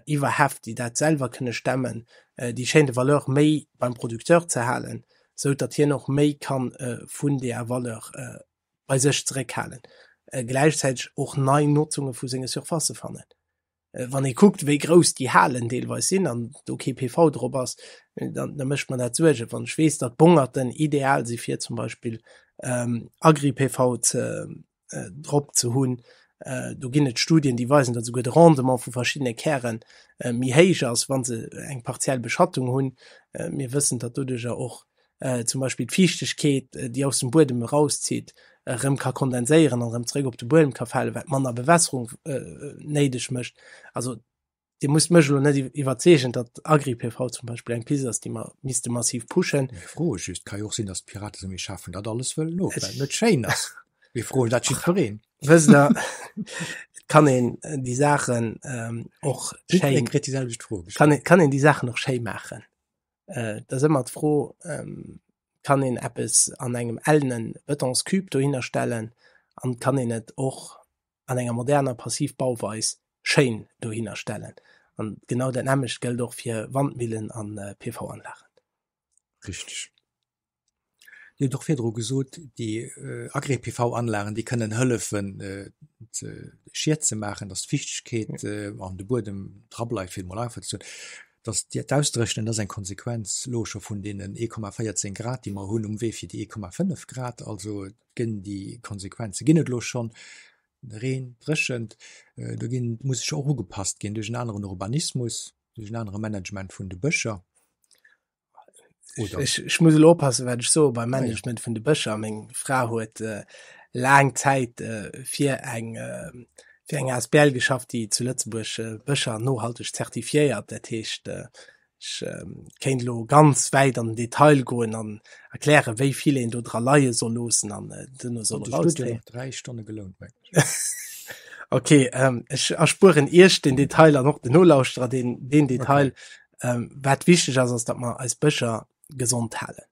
iwwer Häff, déi dat selwer kënne stemmen, déi Chaîne de valeur méi beim Producteur ze halen, sou datt hien och méi ka vun deeër Valeur bei sech zeréckhalen, gläichzäiteg och nei Notzunge vu senge Surfacë fannen. Wann ee kuckt, wéi grouss déi Halen deelweis sinn an do kee PV drop ass, dann da mécht mer dat Suergen. Wann ech weess, datt Bongerten ideal si fir zum Beispill Agri-PV ze drop ze hunn, do ginn et Studien, déi weisen, datt esouguer de Rendement vu verschiddene Käre méi héich ass, wa se eng partiell Beschattung hunn. Mir wëssen, datt doduercher och zum Beispill d'Fiichtegkeet, déi aus dem Buedem erauszitt, erëm ka kondenséieren an erëm zeréck op de Buedem ka falen, wat manner Bewässerung néideg mécht. Also Dir musst mech elo net iwwerzeegen, datt Agri-PV zum Beispill eng Pist ass, déi mer misste massiv pushen. Mir froe just. Ka jo och sinn, datt d'Pirate soen, mir schafen dat alles wëllen of, well et net schéin ass. Mir froen dat jiddwereen. Wësst Der, et kann een déi Saachen och schéin. Jiddweree kritt déi selwecht Fro gestallt. Kann een, kann een déi Saachen och schéi maachen. Et ass ëmmer d'Fro, Kann een eppes an engem ellene Betonscube dohinner stellen an kann een et och an enger moderner Passivbauweis schéin dohinner stellen? An genau dat nämmlecht gëllt och fir Wandmillen a PV-Anlagen. Richteg. Dir hutt och virdru gesot, déi Agri-PV-Anlagen, déi kënnen hëllefen, Schied ze maachen, datt d'Fiichtegkeet an de Buedem drableift, fir et emol einfach ze soen. Datt d'Ausdréchnen, dat ass eng Konsequenz elo scho vun deenen 1,14 Grad, déi mer hunn um Wee fir déi 1,5 Grad. Also et gënn déi Konsequenze ginn et elo schonn, Reen, Dréchent, do ginn, muss sech och ugepasst ginn duerch en aneren Urbanismus, duerch en anere Management vun de Bëscher. Oder? Ech, ech muss elo oppassen, wat ech soe beim Management vun de Bëscher. Meng Fra huet äh, laang Zäit fir eng fir eng Asbl geschafft, déi zu Lëtzebuerg Bëscher nohalteg zertifiéiert. Dat heescht, ech kéint elo ganz wäit an den Detail goen an erklären, wéi vill een do dra leie soll loossen an duerno soll erauskréien. Huet jo nach 3 Stonne gelount, mengen ech. Okay, ech erspueren Iech den Detail an och den Nolauschterer deen deen Detail. Okay. Wat wichteg ass, ass, datt mer eis Bëscher gesond halen.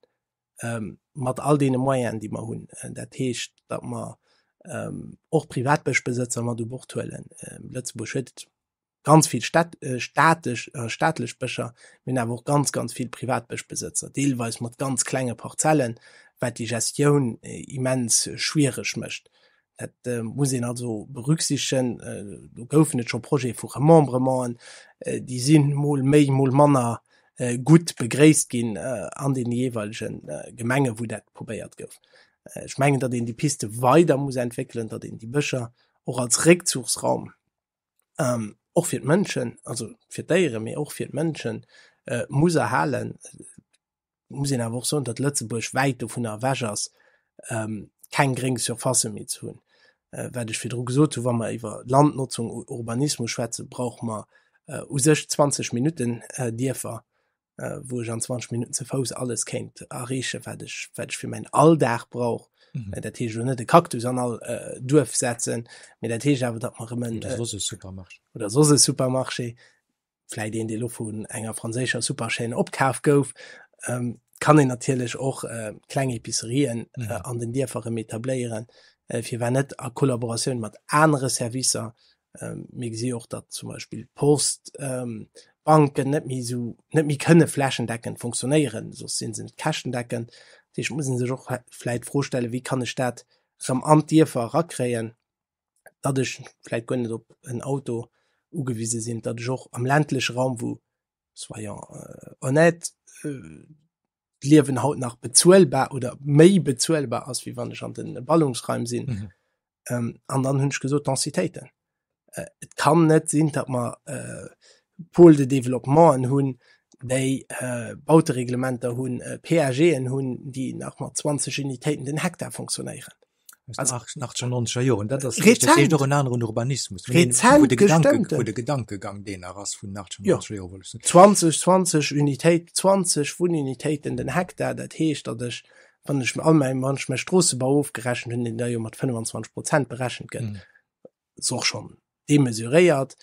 ähm, mat all deene Moyenen, déi mer hunn. Äh, dat heescht, datt mer ähm, och Privatbëschbesëtzer mat u Bord huelen. Ähm, Lëtzebuerg huet ganz vill Städt, äh, staatesch, äh, staatlech Bëscher, mir hunn awer och ganz, ganz vill Privatbëschbesëtzer, deelweis mat ganz klenge Parzellen, wat déi Gestioun äh, immens schwiereg mécht. Dat äh, muss een also berücksichtegen. Äh, do goufen et scho Projete vu Remembrementen, äh, déi sinn mol méi, mol manner äh, gutt begréisst ginn äh, an den jeeweilegen äh, Gemenge wou dat probéiert gouf. Äh, ech mengen, datt een déi Piste weider muss entwéckelen, datt een déi Bëscher och als Réckzuchsraum ähm, och fir d'Mënschen, also fir d'Déiere, mee och fir d'Mënschen äh, muss erhalen. Muss een awer och soen, datt Lëtzebuerg wäit dovunner ewech ass, ähm, keng gréng Surfacë méi ze hunn. Äh, wat ech virdru gesot hunn, wa mer iwwer Landnotzung, Urbanismus schwätzen, brauche mer äh, u sech 20 Minutten äh, Dierfer, äh, wou ech an 20 Minutten ze Fouss alles kéint erreechen, wat ech, wat ech fir mäin Alldag brauch. Mhm. Äh, dat heescht elo net e Cactus an all äh, Duerf setzen, mee dat heescht awer, datt mer erëm en, Oder soss e Supermarché. Oder soss e Supermarché. vläit een, dee lo vun enger franséischer Superchaîne opkaf gouf, ähm, kann een natierlech och äh, kleng Epicerien äh, mhm. an den Dierfer erëm etabléieren, äh, firwat net a Kollaboratioun mat anere Servicer. Ähm, mir gesi och, datt zum Beispill Post, ähm, Banken net méi sou net méi kënne flächendeckend funktionéieren, soss sinn se net käschtendeckend. Dat heescht, muss een sech och vläit d'Fro stellen, wéi kann ech dat erëm an d'Dierfer erakréien? datt ech vläit guer net op en Auto ugewise sinn, datt ech och am ländleche Raum, wou, soyons honnêtes, d'Liewen haut nach bezuelbar oder méi bezuelbar ass, wéi wann ech an de Ballungsraim sinn. Mhm. Ähm, an dann hunn ech gesot, Densitéiten. Äh, et kann net sinn, datt mer äh, Pôles de développementen hunn, déi äh, Bautereglementer hunn, äh, PAGen hunn, déi nach mat 20 Unitéiten den Hektar funktionéieren. Aus den 1890er Joren. Dat ass rezent och en aneren Urbanismus. Rezent gestëmmten. Wou de Gedankegang deen nach ass vun den 1890er Joren, wëll ech soen. 20, 20 Unitéit, 20 Wunnunitéiten den Hektar, dat heescht, datt ech, wann ech all mäi, wann ech mäi Stroossebau ofgerechent hunn, deen da jo mat 25 Prozent berechent gëtt, ass och schonn demesuréiert,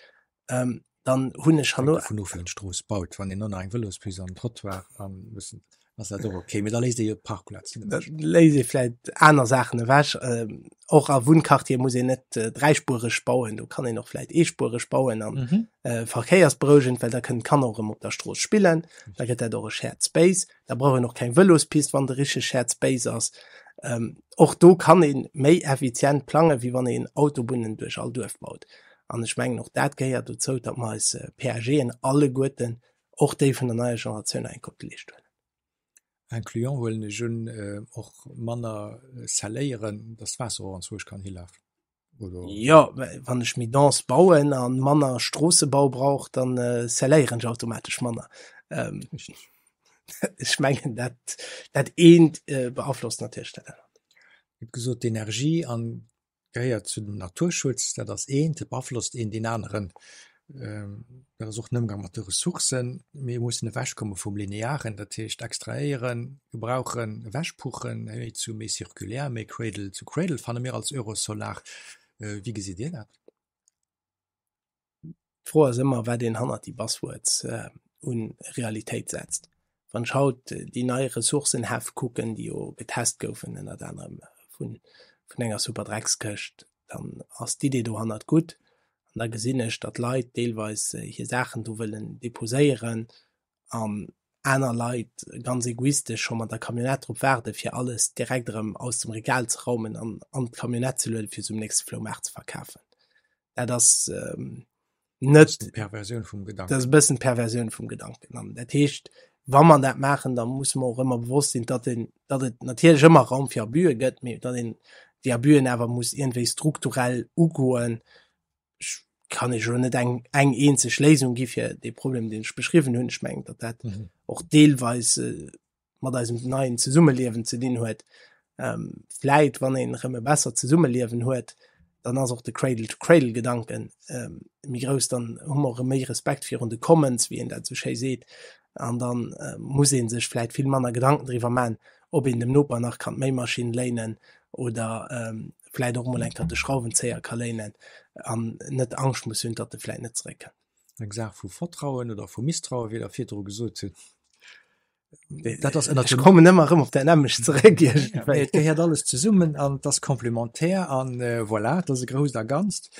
ähm, dann hunn ech herno. Hänkt dovun of, wien d'Strooss baut. Wann een ënner eng Vëlospist an Trottoir a mussen, ass dat och ok. Mee da léisst ee jo d'Parkplazen ewech. Da léisst ee vläit aner Saachen ewech. Ähm, och a Wunnquartiere muss een net äh, dräispuereg bauen, do kann een och vläit eespuereg bauen an mhm. äh, verkéiersberouegend, well da kënnen d'Kanner och erëm op der Strooss spillen. Da gëtt dat och e Shared Space. Da brauch een och keng Vëlospist, wann de richtege Shared Space ass. Ähm, och do kann een méi effizient plangen, wéi wann een Autobunnen duerch all Duerf baut. An ech mengen, och dat gehéiert dozou, datt mer eis PAGen alleguerten, och déi vun der neier Generatioun, eng Kéier op de Leescht huelen. Incluant, huelen ech un, och manner scelléieren, datt d'Waasser och anzwousch kann hilafen, oder? Jo, wann ech méi dense bauen a manner Stroossebau brauch, dann scelléieren ech automatesch manner. Ech mengen, dat, dat eent beaflosst natierlech dat anert. Dir hutt gesot, d'Energie an gehéiert zu dem Naturschutz, dat ass eent, et beaflosst een deen aneren, dat ass och den Ëmgang mat de Ressourcen. Mir mussen ewechkomme vum Linearen, dat heescht extrahéieren, gebrauchen, ewechpuchen, méi zu méi circulaire, méi Cradle to Cradle fanne mir als Eurosolar. Wéi gesitt Dir dat? D'Fro ass ëmmer, wat een hannert déi Buzzwords u Realitéit setzt. Wann ech haut déi nei Ressourcenhäff kucken, déi jo getest goufen, ënnert anerem vun enger Superdreckskëscht, dann ass d'Idee dohannert gutt. An da gesinn ech, datt Leit deelweis hir Saachen do wëllen deposéieren an aner Leit ganz egoistesch scho mat der Camionnette drop waarden, fir alles direkt erëm aus dem Regal ze raumen an an d'Camionnette ze lueden, fir se um nächste Floumaart ze verkafen. Dat ass ähm, net Perversioun vum Gedanken. Dat ass e bëssen d'Perversioun vum Gedanken. An dat heescht, wa mer dat maachen, da musse mer och ëmmer bewosst sinn, datt een, datt et natierlech ëmmer Raum fir Abüe gëtt, mee datt een déi Abüen awer muss iergendwéi strukturell ugoen. Ech kann Iech elo net eng, eng eenzeg Léisung gi fir dee Problem, deen ech beschriwwen hunn. Ech mengen, datt dat mhm. och deelweis äh, mat eisem neien Zesummeliewen ze dinn huet. Vläit wann een erëm e bessert Zesummeliewen huet, dann ass och de Cradle-to-Cradle-Gedanken méi grouss, dann hu mer och erëm méi Respekt virun de Commons, wéi een dat esou schéi seet, an da muss ee sech vläit vill manner Gedanken driwwer man, ob een dem Noper nach kann d'Méimaschinn léinen oder vläit och emol eng Kéier de Schrauwenzéier ka léinen an net Angscht muss hunn, datt e vläit net zeréckkënnt. Eng Saach vu Vertrauen oder vu Misstrauen, wéi Der virdru gesot hutt. Dat ass ënnert dem. Ech kommen ëmmer erëm op dat nämmlecht zeréck iergendwéi. Et gehéiert alles zesummen an et ass complémentaire an voilà, et ass e grousst a Ganzt.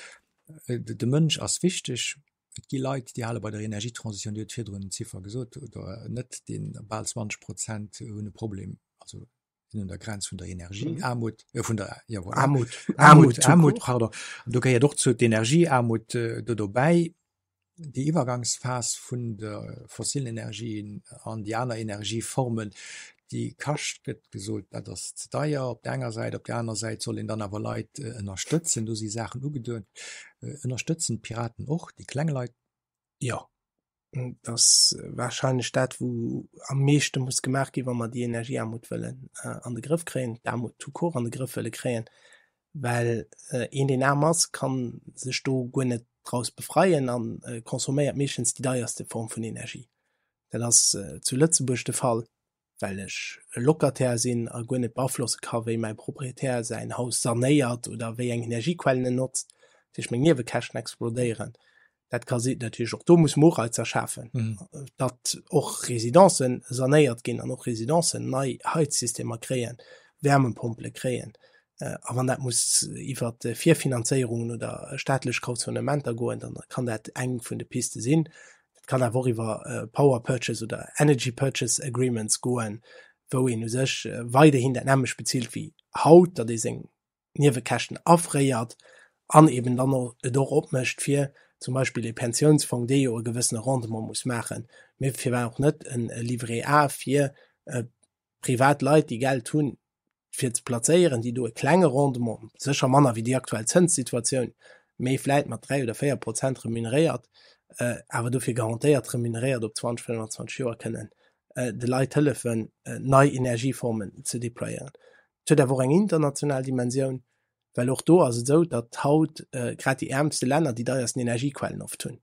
De Mënsch ass wichteg. Et gi Leit, déi hale bei der Energietransition, Dir hutt virdrun en Ziffer gesot, oder net, deen bal 20 Prozent hunn e Problem, also sinn un der Grenz vun der Energieaarmut, äh, vun der ja, voilà. Aarmut, Aarmut, Aarmut, pardon. An do gehéiert och zu d'Energieaarmut äh, do dobäi. Déi Iwwergangsphas vun de fossilen Energien an déi aner Energieformen, déi kascht, gëtt gesot, dat ass ze deier op der enger Säit, op der aner Säit soll een dann awer Leit äh, ënnerstëtzen. Do si Saachen ugeduet. Äh, ënnerstëtzen d'Piraten och déi kleng Leit? Jo. Dat ass warscheinlech dat, wou am meeschte muss gemaach ginn, wa mer déi Energieaarmut wëllen an de Grëff kréien, d'Aarmut tout court an de Grëff wëlle kréien, well een, deen aarm ass, ka sech do guer net draus befreien a consomméiert meeschtens déi deierste Form vun Energie. Dat ass zu Lëtzebuerg de Fall. well ech e Locataire sinn a guer net beaflosse ka wéi mäi Proprietär säin Haus sanéiert oder wéi eng Energiequellen en notzt, dat heescht meng Niewekäschten explodéieren. Dat ka si natierlech och do muss mer Ureizer schafen, datt och Residencen sanéiert ginn an och Residencen nei Heizsystemer kréien, Wärmepompele kréien. A wann dat muss iwwer Virfinanzéierungen oder staatlech Kautionnementer goen, dann kann dat eng vun de Piste sinn. Dat kann awer och iwwer Power Purchase oder Energy Purchase Agreements goen, wou een u sech weiderhin dat nämmlecht bezilt wéi haut, datt ee seng Niewekäschten afréiert an eben dann och et och opmécht fir zum Beispill ee Pensiounsfong, dee jo e gewëssene Rendement muss maachen, mee firwat och net e Livret A fir privat Leit, déi Geld hunn, fir ze plazéieren, déi do e klenge Rendement, sécher manner wéi déi aktuell Zënssituatioun, mee vläit mat 3 oder 4 Prozent remuneréiert, awer dofir garantéiert remuneréiert op 20, 25 Joer kënnen de Leit hëllefen, nei Energieformen ze déployéieren. Et huet awer och eng international Dimensioun, well och do ass et esou, datt haut grad déi äermste Länner déi deiersten Energiequellen oft hunn.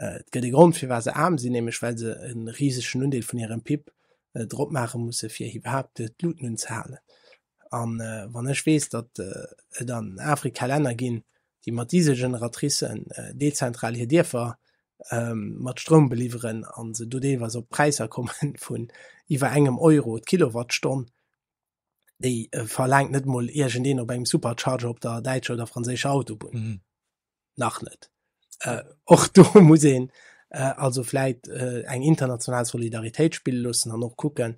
Et gëtt e Grond firwat se aarm sinn, nämlech well se e risegen Undeel vun hirem PIB drop maache musse fir iwwerhaapt d'Luuten unzehalen. An wann ech weess, datt et an Afrika Länner ginn, déi mat Dieselgeneratricen dezentral hir Dierfer mat Stroum beliwweren a se do deelweis op Präisser komme vun iwwer engem Euro d'Kilowattstonn, déi verlaangt net mol iergendeen op engem Supercharger op der däitscher oder franséischer Autobunn. Nach net. Och do muss een also vläit eng international Solidaritéit spille loossen an och kucken,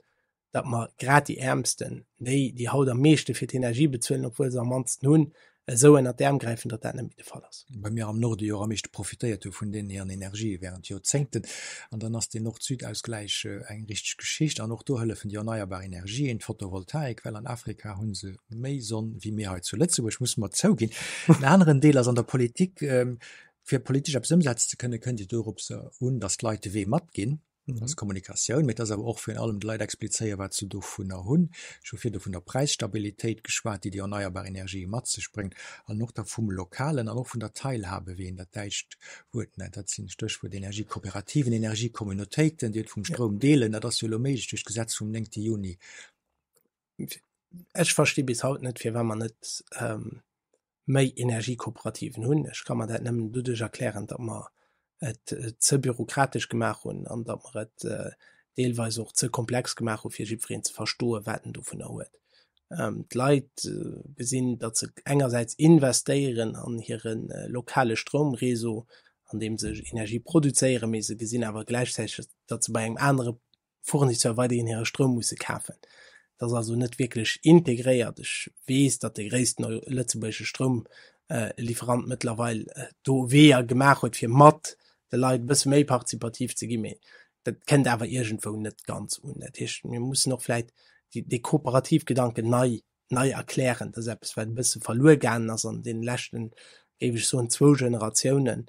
datt mer grad déi Äermsten, déi, déi haut am meeschte fir d'Energie bezuelen, obwuel se am mannsten hunn, esou ënnert d'Äerm gräifen, datt dat net méi de Fall ass. Well mir am Norde jo och am meeschte profitéiert hu vun deenen hiren Energië während Joerzéngten. An dann ass deen Nord-Süd-Ausgläich eng richteg Geschicht. An och do hëllefen déi erneierbar Energien, d'Photovoltaik, well an Afrika hu se méi Sonn wéi mir hei zu Lëtzebuerg, musse mer zouginn. En aneren Deel ass an der Politik. Fir politesch eppes ëmsetzen ze kënnen, kënnt et dorops un, datt d'Leit de Wee matginn. Dat ass Kommunikatioun, mee et ass awer och virun allem de Leit explizéieren, wat se dovunner hunn. Ech hu virdu vun der Präisstabilitéit geschwat, déi déi erneierbar Energië mat sech bréngt, an och da vum Lokalen an och vun der Teilhabe, wéi een dat däitscht Wuert nennt. Dat sinn, Stéchwuert Energiekooperativen, Energiecommunautéiten, déi et vum Stroum deelen. Dat ass jo elo méiglech duerch d'Gesetz vum 9 Juni. Ech versti bis haut net, firwat mer net méi Energiekooperativen hunn. Ech ka mer dat nëmmen doduerch erklären, datt mer et ze bürokratesch gemaach hunn an datt mer et deelweis och ze komplex gemaach hu fir jiddwereen ze verstoen, wat en dovunner huet. D'Leit gesinn, datt se engersäits investéieren an hire lokale Stroumreseau, andeem se Energie produzéieren, mee se gesinn awer gläichzäiteg, datt se bei engem anere Fournisseur weiderhin hire Stroum musse kafen. Dat ass also net wierklech integréiert. Ech weess, datt de gréissten lëtzebuergesche Stroumlieferant mëttlerweil do Weeër gemaach huet, fir mat de Leit e bësse méi partizipativ ze ginn, mee dat kënnt awer iergendwou net ganz un. Dat heescht, mir mussen och vläicht dee kooperativ Gedanken nei nei erklären. Dat ass eppes, wat e bësse verluer gaangen ass an deene leschten, géif ech soen, zwou Generatiounen,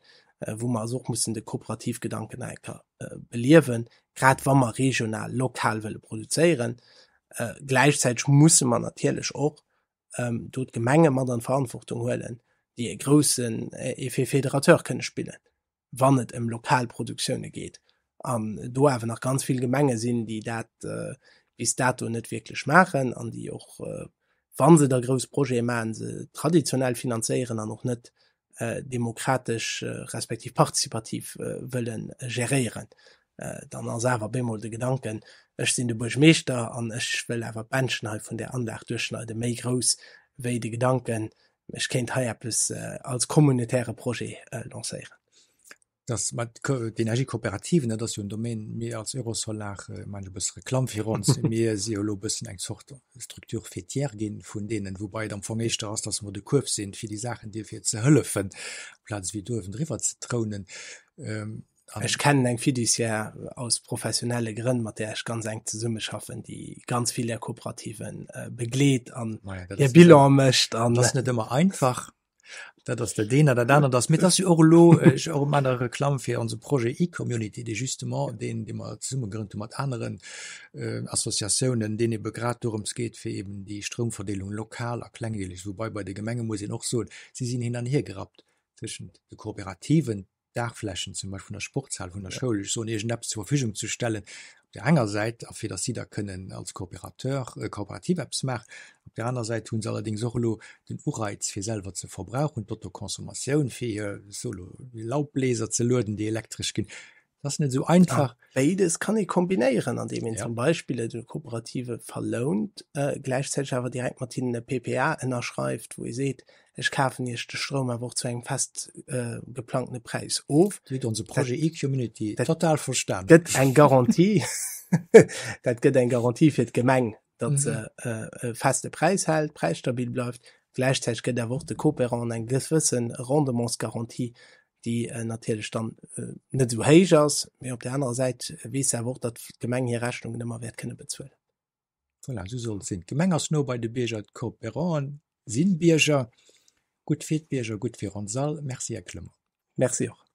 wou mer also och mussen de Kooperativgedanken nach eng Kéier beliewen, grad wa mer regional, lokal wëlle produzéieren. Gläichzäiteg musse mer natierlech och do d'Gemenge mat an d'Verantwortung huelen, déi e groussen Effet fédérateur kënne spillen, wann et ëm lokal Produktioune geet. An do awer nach ganz vill Gemenge sinn, déi dat bis dato net wierklech maachen an déi och, wa se da grouss Projete maachen, se traditionell finanzéieren an och net demokratesch respektiv partizipativ wëlle geréieren, dann ass awer bemol de Gedanken, ech sinn de Buergmeeschter an ech wëll awer d'Bändchen hei vun där Anlag duerchschneiden, méi grouss wéi de Gedanken, ech kéint hei eppes als communautaire Projet lancéieren. Dass mat d'Energiekooperativen, dat ass jo en Domaine, mir als Eurosolar maachen e bësse Reklamm fir ons, mir si jo elo e bëssen eng Zort Structure faîtière ginn vun deenen, woubai et am Fong éischter ass, dass mer de Kuerf sinn, fir déi Saachen dir fir ze hëllefen, amplaz ewéi do uewendriwwer ze trounen. Ech kennen eng Fiduciaire aus professionelle Grënn, mat där ech ganz enk zesummeschaffen, déi ganz vill där Kooperative begleet an hir Bilan mécht. Dat ass net ëmmer einfach. Dat ass dat eent. An dat anert ass, mee et ass jo och elo, ech och maachen der Reklamm fir onse Projet eCommunity, dee justement, deen, dee mer zesumme gegrënnt hu mat aneren Associatiounen, deen ebe grad dorëms geet, fir eben déi Stroumverdeelung lokal a klengdeeleg, woubai bei de Gemenge muss een och soen, si sinn hin an hiergerappt tëschent de Kooperativen, Daachflächen zum Beispill vun der Sportshal, vun der Schoul, ech soen iergendeppes zur Verfügung ze stellen op där enger Säit, a fir datt si da kënnen als Coopérateur, Coopérative eppes maachen. Op där aner Säit hu se allerdéngs och elo den Ureiz fir selwer ze verbrauchen, d'Autoconsommation, fir hir, ech soe lo, Laubbläser ze lueden, déi elektresch ginn. Dat ass net esou einfach. Béides kann ee kombinéieren, andeem een zum Beispill et u Kooperative verlount, gläichzäiteg awer direkt mat hinnen e PPA ënnerschreift, wou ee seet, ech kafen iech de Stroum awer och zu engem fest geplangtene Präis of. Dir hutt onse Projet eCommunity total verstan. Gëtt eng Garantie, dat gëtt eng Garantie fir d'Gemeng, datt se e feste Präis hält, präisstabil bleift. Gläichzäiteg gëtt awer och de Coopéranten eng gewësse Rendementsgarantie, déi natierlech dann net esou héich ass, mee op där anerer Säit weess se awer och, datt d'Gemeng hir Rechnungen ëmmer wäert kënne bezuelen. Voilà, esou soll et sinn. D'Gemeng ass no bei de Bierger, d'Coopéranten si Bierger. Gutt fir d'Bierger, gutt fir ons all. Merci, Här Clement. Merci och.